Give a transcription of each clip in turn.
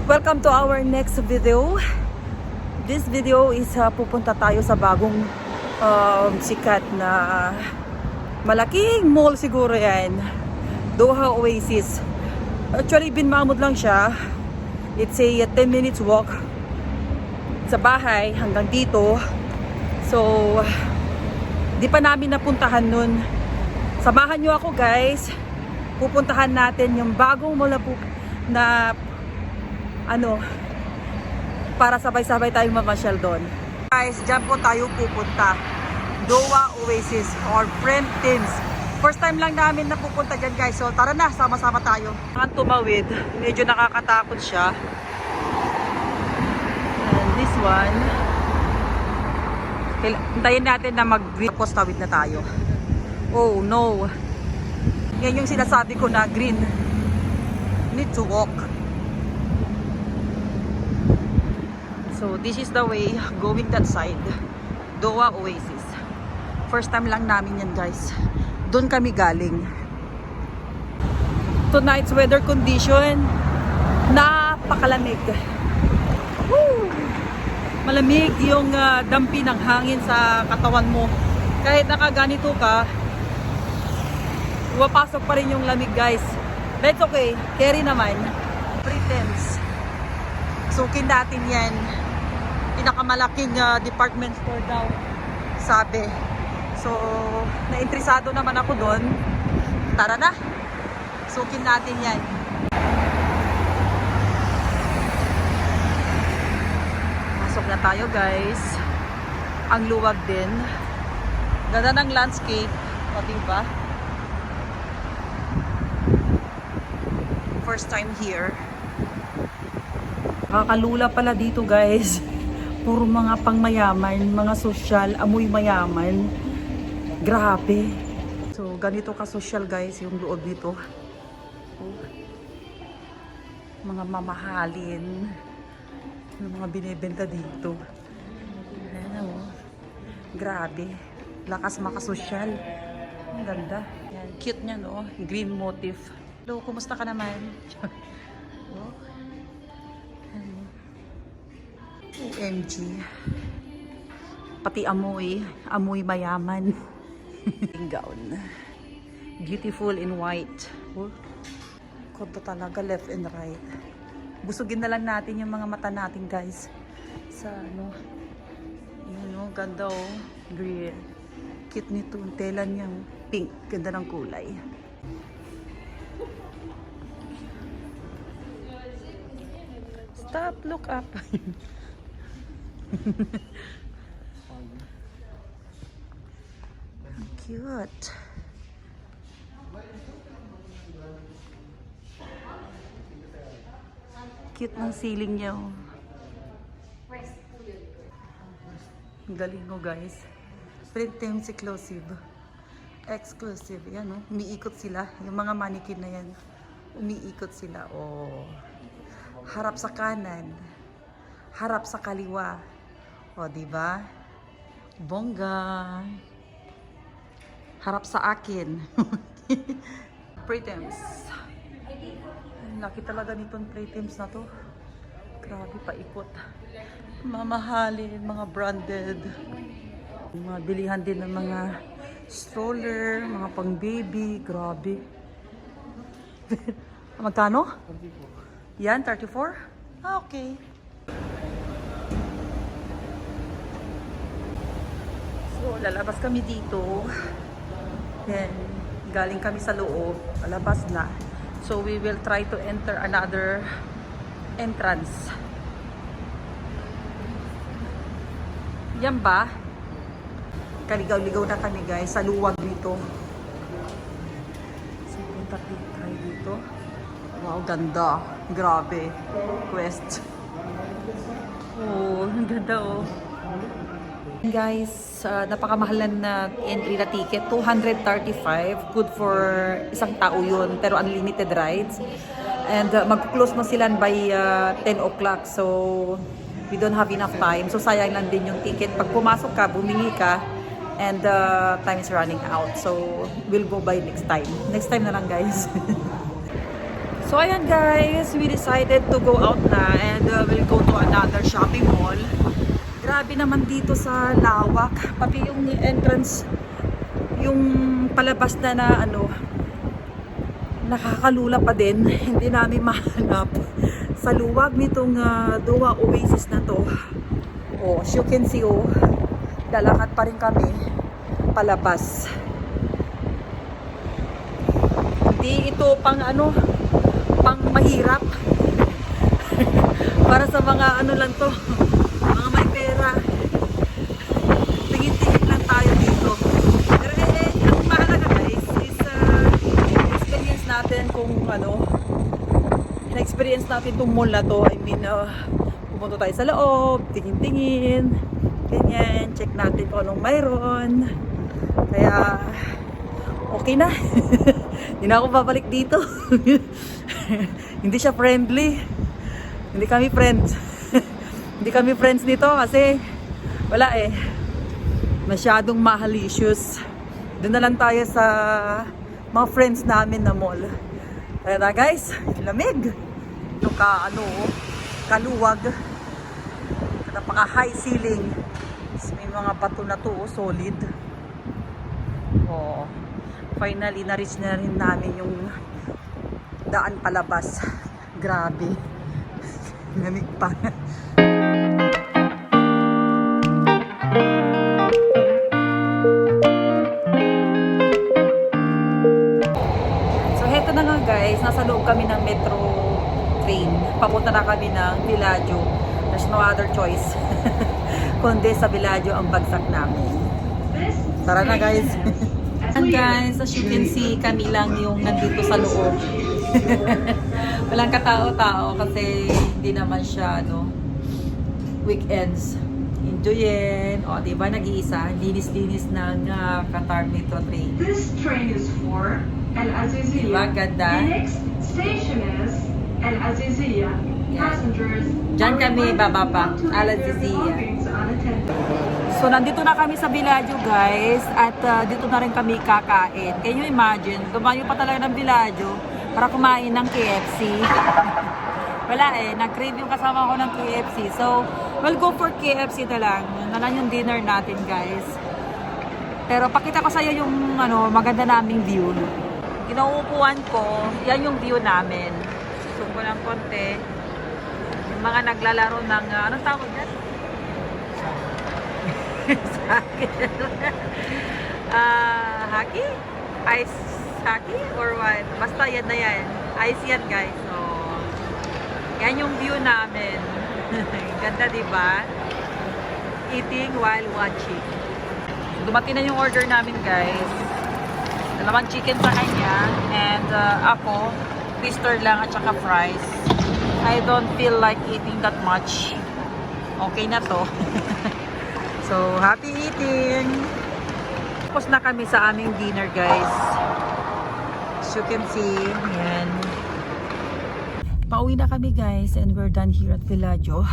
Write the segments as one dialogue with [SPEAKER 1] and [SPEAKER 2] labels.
[SPEAKER 1] Welcome to our next video. This video is pupunta tayo sa bagong sikat na malaking mall siguro yan. Doha Oasis. Actually, Bin Mahmud lang siya. It's a 10 minutes walk sa bahay hanggang dito. So, di pa namin napuntahan nun. Samahan nyo ako guys. Pupuntahan natin yung bagong mall na para sabay-sabay tayong mamasyal doon. Guys, dyan po tayo pupunta. Doha Oasis or Friend Teams. First time lang namin napupunta dyan guys. So tara na, sama-sama tayo. Ang tumawid, medyo nakakatakot siya. And this one, hintayin natin na mag-green. Tapos tawid na tayo. Oh no. Yan yung sinasabi ko na green. Need to walk. So this is the way going that side. Doha Oasis. First time lang namin yan guys. Doon kami galing. Tonight's weather condition, napakalamig. Woo! Malamig yung dampi ng hangin sa katawan mo. Kahit nakaganito ka, pumapasok pa rin yung lamig guys. That's okay. Carry naman. Pretense. Sukin natin yan. Pinakamalaking department store daw, sabi. So, nainteresado naman ako doon. Tara na. Sukin natin yan. Pasok na tayo guys. Ang luwag din. Ganda ng landscape. O diba? First time here. Kakalula pala dito guys. Puro mga pangmayaman, mga sosyal, amoy mayaman. Grabe. So, ganito ka-social guys yung loob nito. Oh. Mga mamahalin. Yung mga binibenta dito. Ayan o. Grabe. Lakas makasosyal. Ang ganda. Yan. Cute niya no. Green motif. Hello, kumusta ka naman? Oh. OMG. Pati amoy. Amoy mayaman. Gown. Beautiful in white. Oh. Kodo talaga left and right. Busugin na lang natin yung mga mata natin guys. Sa ano. Yun o. Ganda o. Green. Cute nito. Tela niya. Pink. Ganda ng kulay. Stop. Look up. Cute. Cute ng ceiling niya. Oh. Galing mo guys. Friend Teams exclusive. Exclusive. Yan oh. Umiikot sila. Yung mga mannequin na yan. Umiikot sila. Oh. Harap sa kanan. Harap sa kaliwa. O, diba? Bongga. Harap sa akin. Pretems. Laki talaga nitong Pretems na to. Grabe, paikot. Mamahalin, mga branded. Mga bilihan din ng mga stroller, mga pang baby. Grabe. Magkano? Yan, 34? Ah, okay. So, lalabas kami dito. Then, galing kami sa loob. Lalabas na. So, we will try to enter another entrance. Yan ba? Kaligaw-ligaw na kami guys sa luwag dito. So, punta tayo dito. Wow, ganda. Grabe. Quest. Oh, ang ganda oh. Guys, napakamahalan na entry na ticket, 235, good for isang tao yun, pero unlimited rides. And mag-close na sila by 10 o'clock, so we don't have enough time. So sayang lang din yung ticket. Pag pumasok ka, bumili ka, and time is running out. So we'll go by next time. Next time na lang guys. So ayan guys, we decided to go out na and we'll go to another shopping mall. Grabe naman dito sa lawak, pati yung entrance, yung palabas na ano, nakakalula pa din, hindi namin mahanap sa luwag nitong Doha Oasis na to. Oh, as you can see, oh, lalakad pa rin kami palabas. Hindi ito pang ano, pang mahirap. Para sa mga ano lang to, mga may pera. Tingin-tingin lang tayo dito. Pero ang mahalaga guys is experience natin kung ano, na-experience natin itong mall na to. I mean, pumunta tayo sa loob, tingin-tingin, ganyan, check natin kung anong mayroon. Kaya okay na. Hindi na ako babalik dito. Hindi siya friendly. Hindi kami friends. Hindi kami friends nito kasi wala eh. Masyadong mahalicious. Doon na lang tayo sa mga friends namin na mall. Kaya na guys, lamig. Ito ka ano, kaluwag. Napaka high ceiling. May mga bato na to, solid. Oh. Finally, na-reach na rin namin yung daan palabas. Grabe. Lamig pa. So, heto na nga guys. Nasa loob kami ng metro train. Papunta na kami ng Villaggio. There's no other choice. Kundi sa Villaggio ang bagsak namin. Tara na guys. And guys, as you can see, kami lang yung nandito sa loob. Walang katao-tao kasi hindi naman siya, no, weekends. Enjoyin. O, diba, nag-iisa. Linis-linis ng Qatar Metro train.
[SPEAKER 2] This train is for Al Azizia.
[SPEAKER 1] Diba, ganda?
[SPEAKER 2] The next station is Al Azizia. Passengers
[SPEAKER 1] Diyan kami
[SPEAKER 2] are
[SPEAKER 1] bababa.
[SPEAKER 2] required to
[SPEAKER 1] Al
[SPEAKER 2] leave their
[SPEAKER 1] Azizia.
[SPEAKER 2] belongings unattended.
[SPEAKER 1] So, nandito na kami sa Villaggio, guys. At dito na rin kami kakain. Can you imagine? Dumayo pa talaga ng Villaggio para kumain ng KFC. Wala eh. Nag-crave yung kasama ko ng KFC. So, we'll go for KFC na lang. Yun na lang yung dinner natin, guys. Pero pakita ko sa'yo yung ano, maganda naming view. Ginauupuan ko, yan yung view namin. Zoom ko ng konti. Yung mga naglalaro ng, anong tawag yan? Hockey? Ice hockey? Or what? Basta yan na yan. Ice yan guys. So, yan yung view namin. Ganda diba? Eating while watching. Dumating na yung order namin guys. Dalawang chicken sa kanya. And ako, twister lang at saka fries. I don't feel like eating that much. Okay na to. So, happy eating! Tapos na kami sa aming dinner, guys. As you can see, yan. Pauwi na kami, guys, and we're done here at Villaggio.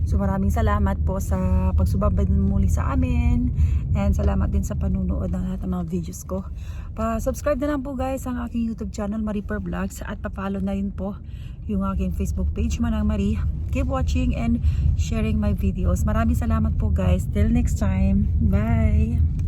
[SPEAKER 1] So, maraming salamat po sa pagsubabay muli sa amin. And salamat din sa panunood ng lahat ng mga videos ko. Pa-subscribe na lang po, guys, ang aking YouTube channel, Marie Per Vlogs. At pa-follow na rin po yung aking Facebook page, Manang Marie. Keep watching and sharing my videos. Maraming salamat po guys. Till next time. Bye!